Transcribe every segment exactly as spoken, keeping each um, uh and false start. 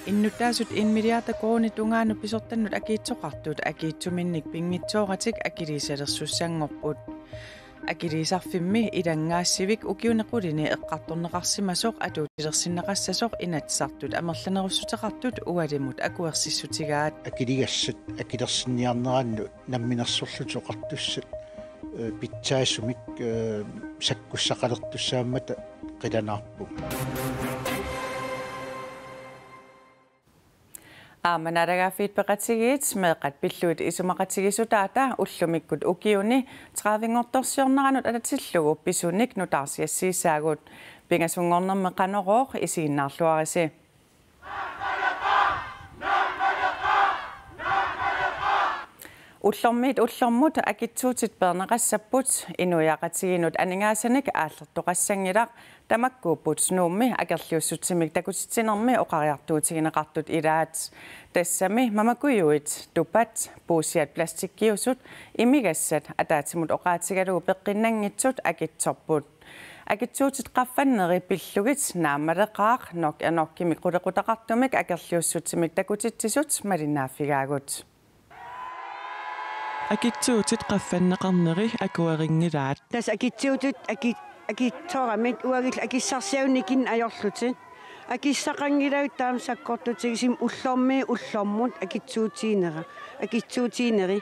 Innuttaasut en milliard koruunit tungaanut pisortannut akiitsoqartut akiitsuminnik pinngitsooratik akiliisalersussanngorput. Akiliisarfimmi ilanngaassivik ukiuni qulini eqqartorneqarsimasoq atuutilersinneqassasoq Inatsisartut amerlanerussuteqartut ualimut akuersissutigaat. Akiligassat akilersinniarnerannut namminersorlutik oqartussat, eh, pitsaasumik, eh, sakkussaqalertussaammata qilanaarpunga. Aamma naalagaaffiit peqatigiit meeqqat pillugit isumaqatigiissutaata ullumikkut ukiuni tredivenngortorsiorneranut atatillugu pisunik nutaarsiassiissaagut. Pingasunngornermi Qanorooq, isiginnaarluarisi. Ullormiit ullormut akitsuutit peerneqassapput, inuiaqatigiinnut aningaasanik aallertoqassanngilaq, tamakkuupput Nuummi akerliussutsimik takutitsinermi oqariartuutigineqartut ilaat. Tassami mamakujuit, tupat, puussiat plastikkiusut, imigassat ataatsimut oqaatigalugu peqqinnanngitsut akitsorput. Akitsuutit qaffanneri pillugit naammaleqaaq, Nok er Nok-imik qulequtaqartumik akerliussutsimik takutitsisut malinnaaffigaagut. Akitsuutit qaffanneqarneri akuerinngilaat. Tassa akitsuutit aki-, akitsooramik uagullu akissarsiagut nikinneq ajorlutik. Akissaqanngilagut taama sakkortutigisumik ullormiit ullormut akitsuutiginera-, akitsuutigineri.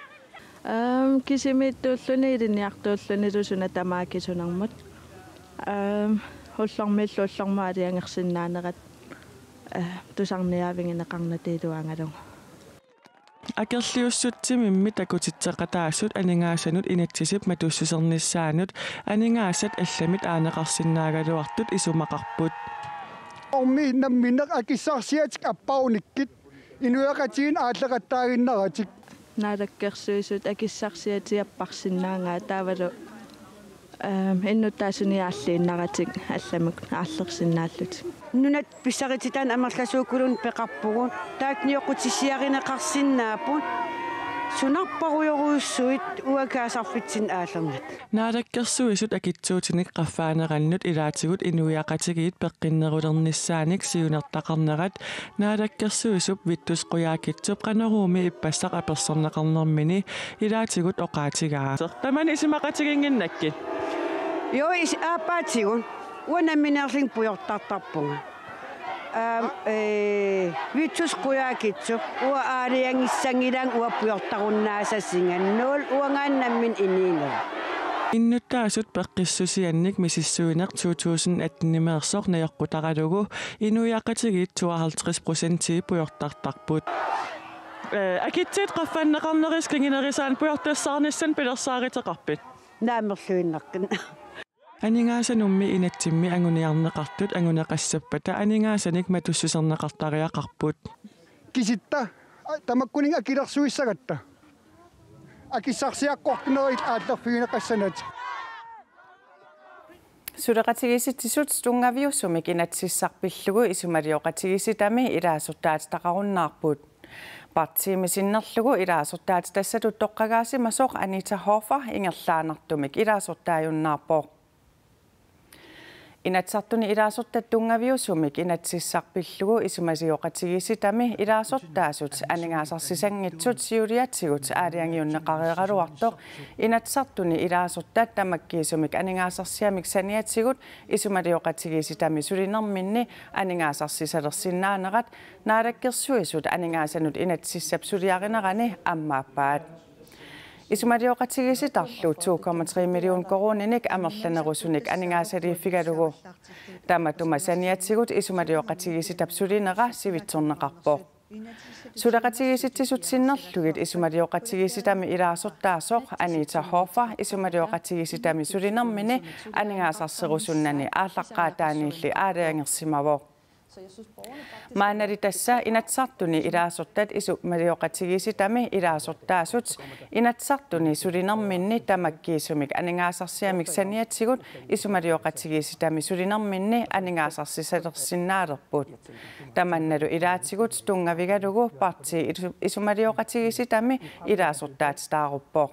Aam, kisimiittuulluni ilinniartuullunilu suna tamaat akisunermut. Aam, ullormiillu ullormut aalajangersinnaanerat, eh, tusarniaavigineqarnata iluangalugu. Akerliussutsimimmi takutitseqataasut aningaasanut inatsisip matussusernissaanut aningaasat allamit aaneqarsinnaagaluartut isumaqarput. Ormi namminneq akissarsiatik apparunikkit inuiaqatigiinni aalleqattaaginnaratik. Naalakkersuisut akissarsiatik apparsinnaagaat taavalu, ehm, innuttaasunik aalliinnaratik allamut aallersinnaallutik. Nunat pissarititaannik amerlasuukkulluunniit peqarpugut, taakku nioqqutissiarineqarsinnaapput, sunarparujorujussuit uagut kaasarfitsinni aallernata. Naalakkersuisut akitsuutinik qaffaanerannut ilaatigut inuiaqatigiit peqqinnerulernissaanik siunertaqarnerat naalakkersuisup Vittus Qujaukitsup Qanoruumi ippassaq apersorneqarnermini ilaatigut oqaatigaa. Tamanna isumaqatigiinnginnakkit? Joo, is-, aappaatigut. Uanga nammineerlunga pujortartarpunga. Aam, ee, Vittus Qujaukitsup, uanga aalajangissanngilaanga uanga pujortarunnaasassinga, nul uangaana nammineq inuuneruvoq. Innuttaasut peqqissusiannik misissuineq to tusind atten-imeersoq najoqqutaralugu inuiaqatigiit tooghalvtreds procentii pujortartarput. Ee, akitsuutit qaffanneqarnerisa kingunerisaanik pujortassaarnissaanut pilersaaruteqarpit? Naammerluinnarput. Aningaasanummi inatsimmi anguniarneqartut anguneqassappata aningaasanik matussuserneqartariaqarput. Kisitta, a, tamakkuninnga akilersuissagatta. Akissarsiaqquartunerit aallerfigineqassanatik. Suleqatigiissitsisut tunngaviusumik inatsisissaq pillugu isumalioqatigiissitami ilaasortaatitaqarunnaarput. Partiimi sinnerlugu ilaasortaatitassatut toqqagaasimasoq Anita Hofer ingerlaannartumik ilaasortaajunnaarpoq. Inatsisartuni ilaasortat tunngaviusumik inatsisissaq pillugu isumalioqatigiissitami ilaasortaasut aningaasarsissanngitsut siuliatigut aalajangiunneqareeraluartoq Inatsisartuni ilaasortat tamakkiisumik aningaasarsiamik saniatigut isumalioqatigiissitami sulinerminni aningaasarsissalersinnaanerat Naalakkersuisut aningaasanut inatsisissap suliarinerani ammaappaat. Isumalioqatigiissitarlu to komma tre million koruuninik amerlanerusunik aningaasaliiffigalugu. Tamatuma saniatigut isumalioqatigiissitap sulinera sivitsorneqarpoq. Suleqatigiissitsisut sinnerlugit isumalioqatigiissitami ilaasortaasoq Anita Hofer isumalioqatigiissitami sulinermini aningaasarserusunnani aallaqqaataaniilli aalajangersimavoq. Maannali tassa Inatsisartuni ilaasortat isumalioqatigiissitami ilaasortaasut Inatsisartuni sulinerminni tamakkiisumik aningaasarsiamik saniatigut isumalioqatigiissitami sulinerminni aningaasarsissalersinnaalerput. Tamannalu ilaatigut tunngavigalugu partii isu-, isumalioqatigiissitami ilaasortaatitaaruppoq.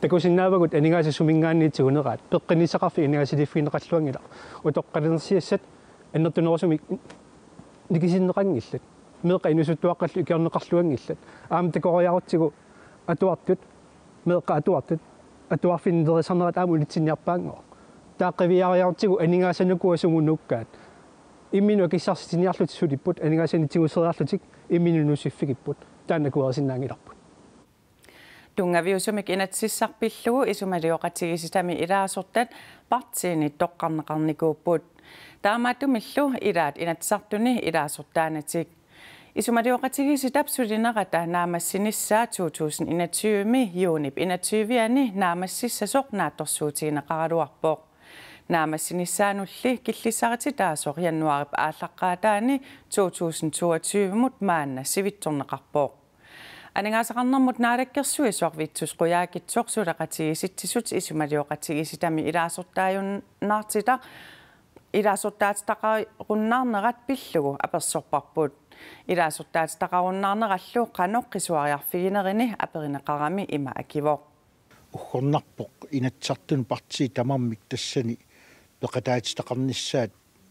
Takusinnaavagut aningaasat suminngaanniit tigunerat, peqqinnissaqarfik aningaasaliiffigineqarluanngilaq, utoqqalinersiassat annertunerusumik nikisinneqanngillat. Meeqqat inuusuttuaqqallu ikiorneqarluanngillat. Aamma takoriarutsigu atuartut, meeqqat atuartut, atuarfinni nerisassarnerat aamma unitsinniarpaanngooq. Taava qiviariarutsigu aningaasanukua sumut nuukkaat. Imminut akissarsitsiniarlutik sulipput, aningaasanik tiguseriarlutik imminut nuussiffigipput. Taanna akuerisinnaanngilarput. Tunngaviusumik inatsisissaq pillugu isumalioqatigiissitami ilaasortat partiinit toqqarneqarnikuupput. Taamaattumillu ilaat Inatsisartuni ilaasortaanatik. Isumalioqatigiissitap sulinerata naammassinissaa to tusind enogtyve-mi juunip enogtyve-ani naammassissasoq naatsorsuutigineqaraluarpoq. Naammassinissaanulli killissarititaasoq januaarip aallaqqaataani to tusind toogtyve-mut maanna sivitsorneqarpoq. Aningaasaqarnermut naalakkersuisoq Vittus Qujaukitsoq suleqatigiissitsisut isumalioqatigiissitami ilaasortaajunnaartitaq ilaasortaatitaqarunnaarnerat pillugu apersorparput. Ilaasortaatitaqarunnaarnerallu qanoq qisuariarfiginerini aperineqarami ima akivoq. Uggornarpoq Inatsisartuni partiit tamarmik tassani peqataatitaqarnissaat,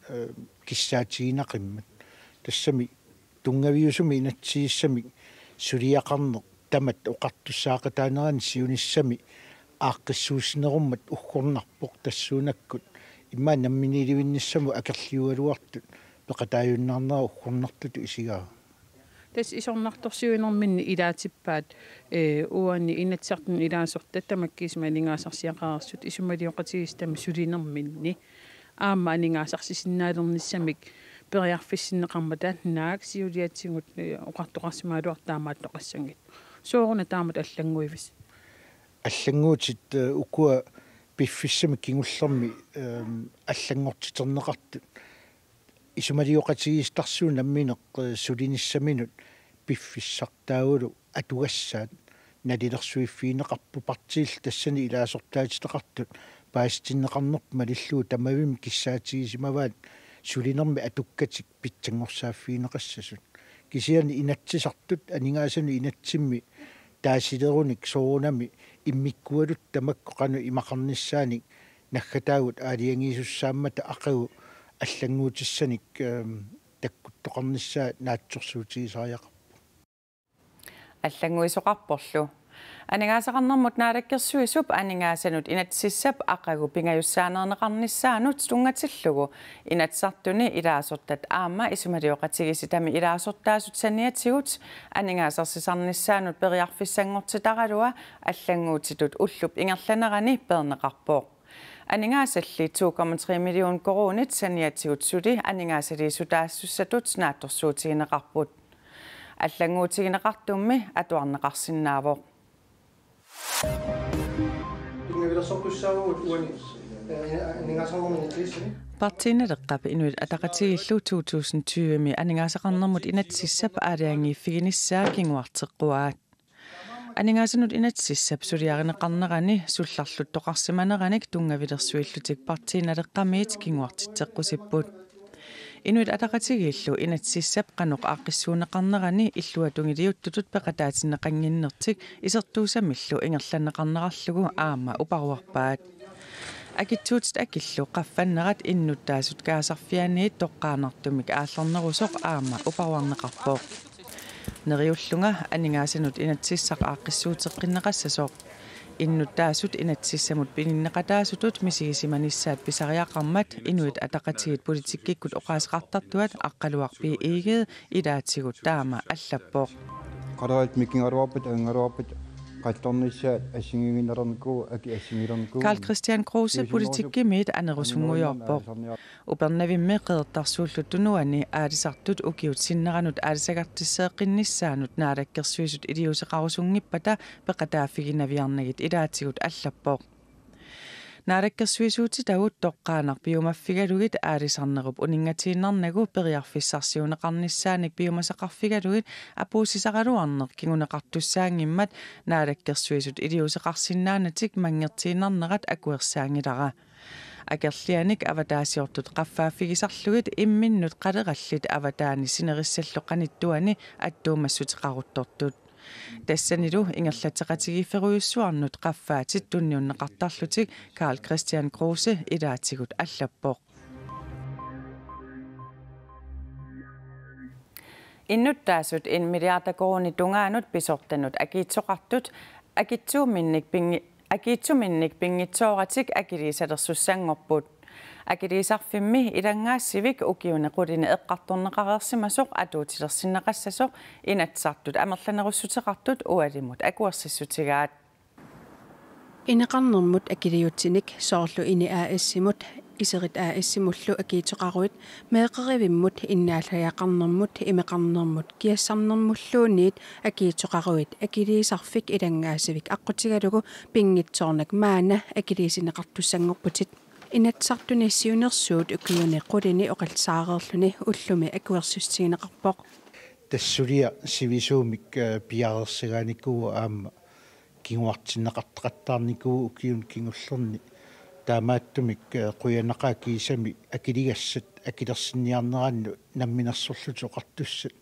eh, kissaatiginaqimmat. Tassami tunngaviusumik inatsisissamik suliaqarneq tamatta oqartussaaqataanerani siunissami aaqqissuussinerummat uggornarpoq tassuunakkut. Immaqa namminiilivinnissamut akerliugaluartut peqataajunnaarnerat uggornartutut isigaara. Tassa isornartorsiuinerminni ilaatippaat, eh, uani Inatsisartuni ilaasortat tamakkiisumik aningaasarsiaqareersut isumalioqatigiissitami sulinerminni. Aamma aningaasarsisinnaalereernissamik periarfissinneqarmata naak siuliatigut, eh, oqartoqarsimagaluartoq taamaattoqassanngitsoq. Sooruna taamatut allannguivisi? Allannguutit, eh, ukua piffissami kingullermi, ehm, allanngortiterneqartut. Isumalioqatigiissitassinnut nammineq, eh, sulinissaminut piffissaq taavalu atugassaat nalilersuiffigineqarput partiillu tassani ilaasortaatitaqartut paasitinneqarnerput malillugu tamavimmi kissaatigisimavaat sulinermi atukkatik pitsanngorsaaffigineqassasut. Kisianni Inatsisartut aningaasanut inatsimmi taasilerunik soorunami immikkualuttut tamakku qanoq imaqarnissaanik naggataagut aalajangiisussaammata aqagu allannguutissanik, ehm, takkuttoqarnissaa naatsorsuutigisariaqarpoq. Allannguisoqarporlu. Aningaasaqarnermut naalakkersuisup aningaasanut inatsisissap aqagu pingajussaaneerneqarnissaanut tunngatillugu Inatsisartuni ilaasortat aamma isumalioqatigiissitami ilaasortaasut saniatigut aningaasarsisarnissaannut periarfissanngortitaralua allannguutitut ullup ingerlanerani peerneqarpoq. Aningaasalli to komma tre million koruunit saniatigut suli aningaasaliissutaasussatut naatsorsuutigineqarput. Allannguutigineqartummi atuarneqarsinnaavoq. Partii Naleqqap Inuit Ataqatigiillu to tusind tyve-mi aningaasaqarnermut inatsisissap aalajangiiffiginissaa kinguarteqquaat. Aningaasanut inatsisissap suliarineqarnerani sullarluttoqarsimaneranik tunngavilersuillutik Partii Naleqqamiit kinguartitseqqusipput. Inuit Ataqatigiillu inatsisissap qanoq aaqqissuunneqarnerani illuatungiliuttutut peqataatinneqannginnertik isertuussamillu ingerlanneqarnerarlugu aamma uparuarpaat. Akitsuutit akillu qaffannerat innuttaasut kaasarfianniit toqqaannartumik aallernerusoq aamma uparuarneqarpoq. Neriullunga aningaasanut inatsisissaq aaqqissuuteqqinneqassasoq. Innuttaasut inatsisissamut pininneqataasutut misigisimanissaat pisariaqarmat Inuit Ataqatigiit politikkikkut oqaaseqartartuat Aqqaluaq B. Egede ilaatigut taama allappoq. Qaraat mikigaluarpat angaluarpat qallernissaat assigiinnarnikuuvoq, aki assigiinnarnikuuvoq. Karl-Kristian Kruse politikkimiit anerusunngujoorpoq. Upernavimmi Qeqertarsuullu Tunuani aalisartut ukiut sinneranut aalisagartisseeqqinnissaannut naalakkersuisut iliuuseqarusunngippata peqataaffiginaviarnagit ilaatigut allappoq. Naalakkersuisuutitagut toqqaannaq piumaffigalugit aalisarnerup uninngatiinnarnagu periarfissarsiuunneqarnissaanik piumasaqarfigalugit apuussisaraluarneq kinguneqartussaanngimmat naalakkersuisut iliuuseqarsinnaanatik manngertiinnarnerat akuersaanngilara. Akerlianik avataasiortut qaffaaffigisarlugit imminnut qalerallit avataani sinerissallu qanittuani attuumassuteqaruttortut. Tassanilu ingerlatseqatigiifferujussuarnut qaffaatit tunniunneqartarlutik Karl-Kristian Kruse ilaatigut allappoq. Innuttaasut en milliard koruunit tungaanut pisortanut akiitsoqartut akitsuuminnik pingi-, akiitsuminnik pinngitsooratik akiliisalersussanngorput. Akiliisarfimmi ilanngaassivik ukiuni qulini eqqartorneqareersimasoq atuutilersinneqassasoq Inatsisartut amerlanerussuteqartut ualimut akuersissutigaat. Ineqarnermut akiliutsinik soorlu INI A/S-imut, Iserit A/S-imullu akiitsoqaruit, meeqqerivimmut, innaallagiaqarnermut, imeqarnermut kiassarnermulluunniit akiitsoqaruit akiliisarfik ilanngaassivik aqqutigalugu pinngitsoornak maanna akiliisineqartussanngorputit. Inatsisartuni siunnersuut ukiuni qulini oqallisaareerluni ullumi akuersissutigineqarpoq. Tassa suliaq sivisuumik, eh, piareersagaanikuuvoq aamma kinguartinneqartaqattaarnikuuvoq ukiuni kingullerni. Taamaattumik, eh, qujanaqaaq kiisami akiligassat akilersinniarnerannut namminersorlutik oqartussat,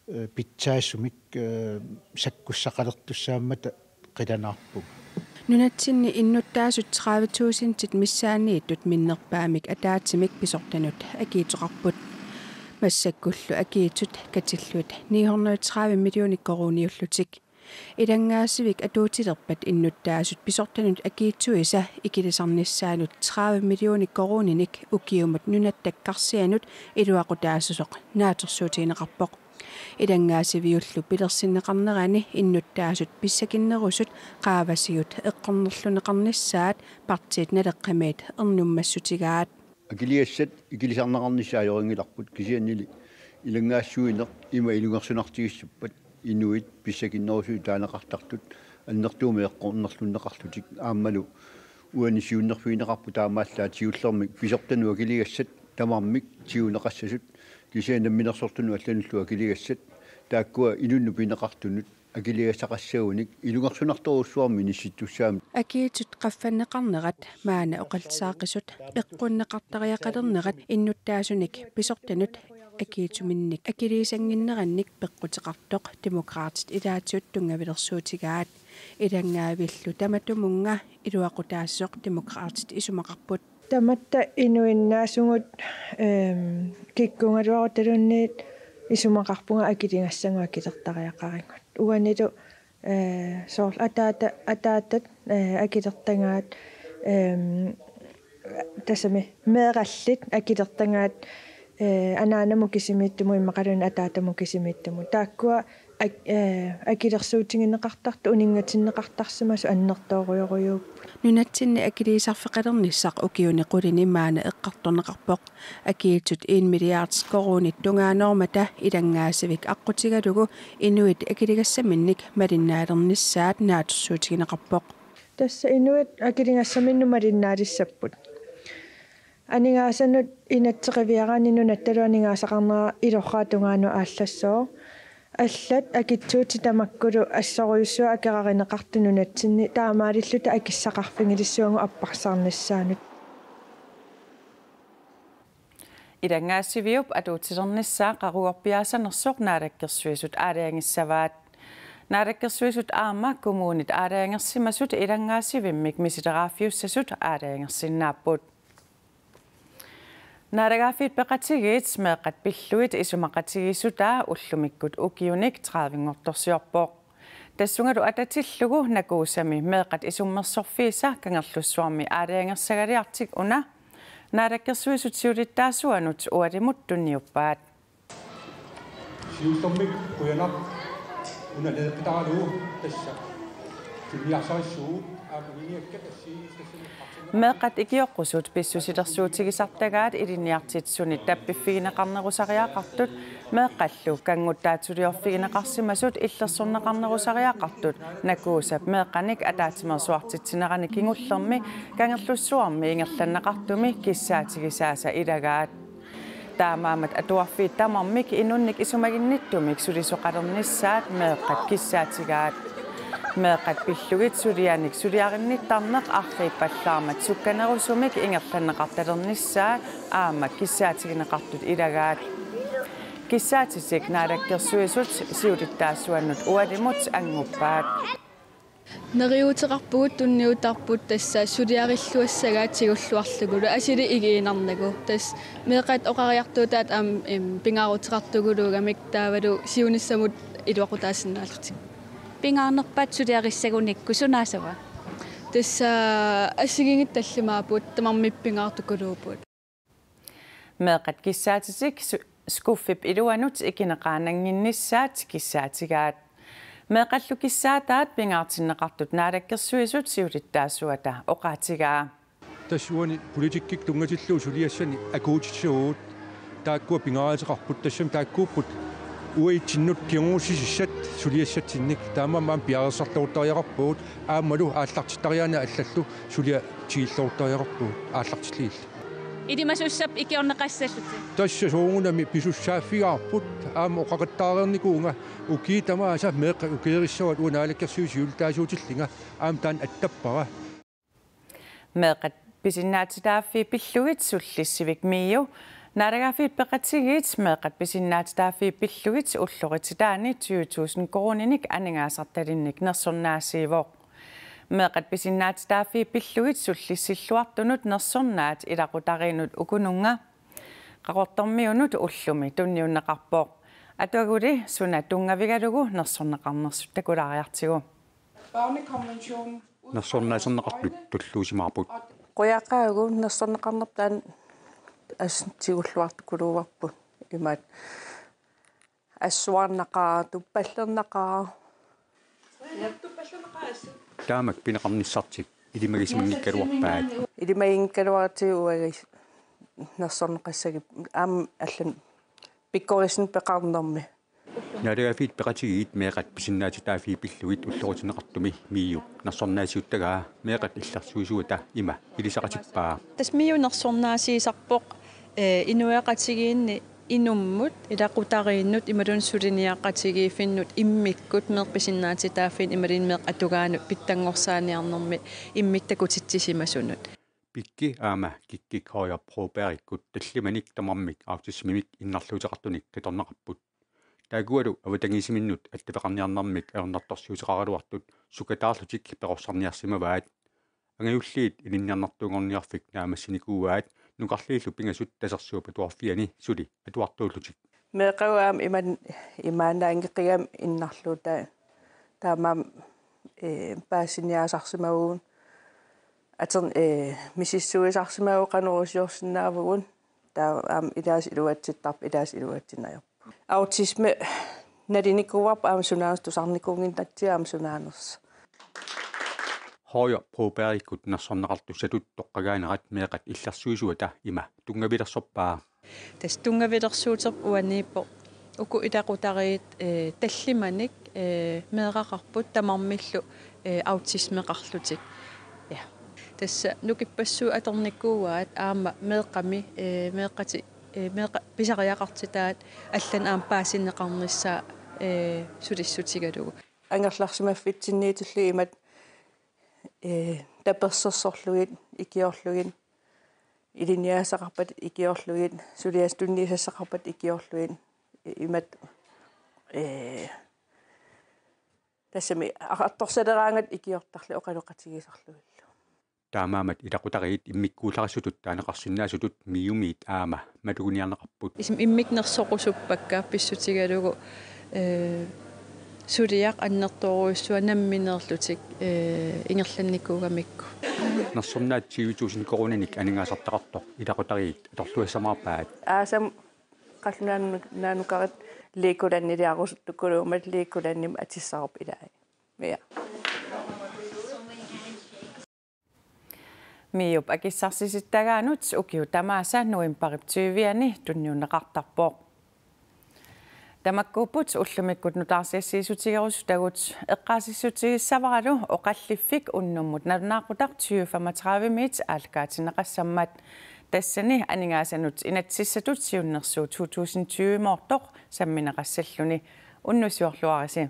eh, pitsaasumik, eh, sakkussaqalertussaammata qilanaarpunga. Nunatsinni innuttaasut tredive tusindit missaanniittut minnerpaamik ataatsimik pisortanut akiitsoqarput. Massakkullu akiitsut katillugit ni hundrede tredive millioner koruuniullutik. Ilanngaassivik atuutilerpat innuttaasut pisortanut akiitsuisa ikilisarnissaanut tredive millioner koruuninik ukiumut nunattakkarsianut iluaqutaasoq naatsorsuutigineqarpoq. Ilanngaassiviullu pilersinneqarnerani innuttaasut pissakinnerusut qaavasigut eqqornerlunneqarnissaat partiit Naleqqamiit ernumassutigaat. Akiligassat ikilisarneqarnissaat ajorinngilarput, kisiannili ilanngaassuineq ima ilungersunartigissappat inuit pissakinnerusunik taaneqartartut annertuumik eqqornerlunneqarlutik aammalu uani siunnerfigineqarpoq taamaallaat siullermik pisortanut akiligassat tamarmik tiguneqassasut kisianni namminersortunut allanullu akiligassat taakkua inunnut pineqartunut akiligassaqassagunik ilungersunartorujussuarmik inissittussaammat. Akiitsut qaffanneqarnerat maanna oqallisaaqisut eqqunneqartariaqalernerat innuttaasunik pisortanut akiitsuminnik akiliisannginnerannik peqquteqartoq Demokraatit ilaatigut tunngavilersuutigaat. Ilanngaavillu tamatumunnga iluaqutaasoq Demokraatit isumaqarput. Tamatta inuinnaasugut, ehm, kikkuugaluarutaluunniit isumaqarpunga akiligassagut akilertariaqarigut. Uanilu, eh, soorlu ataata-, ataatat, eh, akilertagaat, ehm, tassami meerallit akilertagaat, eh, anaanamut kisimiittumut immaqaluunniit ataatamut kisimiittumut. Taakkua ak-, eh, akilersuutigineqartartut uninngatinneqartarsimasut annertoorujorujuupput. Nunatsinni akiliisarfeqalernissaq ukiuni qulini maanna eqqartorneqarpoq. Akiitsut en milliard koruunit tungaanoormata ilanngaassivik aqqutigalugu inuit akiligassaminnik malinnaalernissaat naatsorsuutigineqarpoq. Tassa inuit akiligassaminnut malinnaalissapput. Aningaasanut inatsit qiviaraanni nunattalu aningaasaqarnera ilorraap tungaanut aallassooq. Allat akitsuutit tamakkulu assorujussuaq akerarineqartut nunatsinni taamaalilluta akissaqarfigilissuagut apparsarnissaanut. Ilanngaassiviup atuutilernissaa qaruiorpiaasanersoq Naalakkersuisut aalajangissavaat. Naalakkersuisut aamma kommunit aalajangersimasut ilanngaassivimmik misileraaffiussasut aalajangersinnaapput. Naalagaaffiit Peqatigiit meeqqat pillugit isumaqatigiissutaa ullumikkut ukiunik tredivenngortorsiorpoq. Tassungalu atatillugu NAKUUSA-mi meeqqat isummersorfiisa Kangerlussuarmi aalajangersagaliartik una Naalakkersuisut siulittaasuanut ualimut tunniuppaat. Siullermik qujanaq una naleqqitaralugu tassa tunniarsarissuugut aamma miniakkat assigiinngitsunik. Meeqqat ikioqqusut pissusilersuutigisartagaat ilinniartitsisuni tappiffigineqarnerusariaqartut meeqqallu kannguttaatsuliorfigineqarsimasut illersorneqarnerusariaqartut NAKUUSA-p meeqqanik ataatsimeersuartitsinerani kingullermi Kangerlussuarmi ingerlanneqartumi kissaatigisaasa ilagaat. Taamaammat atuarfiit tamarmik inunnik isumaginnittumik sulisoqalernissaat meeqqat kissaatigaat. Meeqqat pillugit sulianik suliarinnittarneq arriippallaarmat sukkanerusumik ingerlanneqartalernissaat aamma kissaatigineqartut ilagaat. Kissaatitik Naalakkersuisut siulittaasuannut ualimut annguppaat. Neriuuteqarpugut, tunniutarput tassa suliarilluassagaat tigulluarlugulu asuli igiinnarnagu. Tassa meeqqat oqariartuutaat aamma, em, pingaaruteqartuguluugamik taavalu siunissamut iluaqutaasinnaallutik. Pingaarnerpaat suliarissagunikku sunaasava? Tassa assigiinngitsut tallimaapput, tamarmik pingaartukuluupput. Meeqqat kissaatitik su-, skuffip iluanut ikineqaannannginnissaat kissaatigaat. Meeqqallu kissaataat pingaartinneqartut Naalakkersuisut siulittaasuata oqaatigaa. Tassa uani politikkikkut tunngatillugu suliassani akuutissavagut, taakkua pingaaruteqarput, tassami taakkuupput uatsinnut kinguussisissat suliassatsinnik, taamaammat aamma piareersarluartariaqarpugut aammalu aallartittariaaneq allallu suliaq tigulluartariaqarpugut aallartillugillu. Ilimasussap ikiorneqassallutit. Tassa soorunami pisussaaffigaarput, aamma oqaqattaareernikuuvunga ukiut tamaasa meeqqat ukeerissavaat uanga Naalakkersuisut siulittaasuutillunga, aamma taanna attappara. Meeqqat pisinnaatitaaffii pillugit sullissivik MIO. Naalagaaffiit Peqatigiit meeqqat pisinnaatitaaffii pillugit ulloritsitaani tyve tusind koruuninik aningaasartalinnik nersornaasiivoq. Meeqqat pisinnaatitaaffii pillugit sullissilluartunut nersornaat ilaqutariinnut ukununnga Qaqortormiunut ullumi tunniunneqarpoq. Atuaguli suna tunngavigalugu nersorneqarnersut takulaariartigu. Børnekonventionen. Nersornaaserneqartut tulluusimaarput. Qujaqaagu nersorneqarnerput taanna assut tigulluartukuluuarput imaat assuarnaqaaq, tuppallernaqaaq. Taamak pineqarnissartik ilimagisimanngigaluarpaat. Ilimaginngikkaluaratsigu uagut nersorneqassagit aamma allanut pikkorissunik peqarnermi. Naalagaaffiit Peqatigiit meeqqat pisinnaatitaaffii pillugit ullorititsineqartumi MIO-p nersornaasiuttagaa meeqqat illersuisuata ima ilisaqatippaa. Tassa MIO nersornaasiisarpoq, eh, inuiaqatigiinni inummut, ilaqutariinnut, imaluunniit suliniaqatigiiffinnut, immikkut, meeqqat pisinnaatitaaffiinut, imaluunniit meeqqat atugaannut pitsanngorsaaniarnermi immikkut takutitsisimasunut. Pikki aamma Kikkik Høyer Brobergikkut tallimanik tamarmik autismemik innarluuteqartunik qitornaqarput. Taakkualu avatangiisiminnut attaveqarniarnermik ajornartorsiuteqaraluartut sukataarlutik perorsarniarsimavaat. Angajulliit Ilinniarnartuunngorniarfik naammassinikuuaat nukarliillu pingasut Tasersuup Atuarfiani suli atuartuullutik. Meeqqagut aamma iman-, imaannaanngeqigami innarluutai. Taamaammat, eh, paasiniaasarsimavugut. Ater-, eh, misissuisarsimavugut qanoq iliorsinnaavugut. Taava aamma ilaasa iluatsittarput, ilaasa iluatsinneq ajorput. Autisme nalinikuuarput aamma sunaana tusarnikuunnginnatsigu aamma sunaanersoq. Høyer Brobergikkut nersorneqartussatut toqqagaanerat meeqqat illersuisuata ima tunngavilersorpaa. Tassa tunngavilersuuterput uaniippoq uku ilaqutariit, eh, tallimanik, eh, meeraqarput tamarmillu, eh, autismeqarlutik. Ja. Tassa nukippassuit atornikuuaat aamma meeqqami, eh, meeqqati-, eh, meeqqat pisariaqartitaat allanut aamma paasinneqarnissaa, eh, sulissutigalugu. Angerlarsimaffitsinniitillugit imatut, eh, tapersersorlugit, ikiorlugit, ilinniagassaqarpat ikiorlugit, suliassat tunniussassaqarpat ikiorlugit, i-, imatut, eh, tassami aqartorsaleraangat ikiortarlugit oqaloqatigisarlugillu. Taamaammat ilaqutariit immikkuullarissutut taaneqarsinnaasutut MIO-miit aamma maluginiarneqarput. Isum immikkut nersorusuppakka pissutigalugu, eh, suliaq annertoorujussuaq nammineerlutik, eh, ingerlannikuugamikku. Nersornaat tyve tusind koruuninik aningaasartaqartoq ilaqutariit atorluassamaarpaat. Aasam qallunaat naanukarit Legolandiliarusuttukuluummat Legolandimi atissavarput ilai. Ja. MIO-p akissarsisittagaanut ukiut tamaasa novembarip tyviani tunniunneqartarpoq. Tamakkuupput ullumikkut nutaarsiassiissutigerusutagut, eqqaasissutigissavaralu oqalliffik unnummut nalunaaqutaq tyve femogtredive-miit aallakaatinneqassammat. Tassani aningaasanut inatsisissatut siunnersuut to tusind tyve-moortoq sammineqassalluni. Unnussiorluarisi.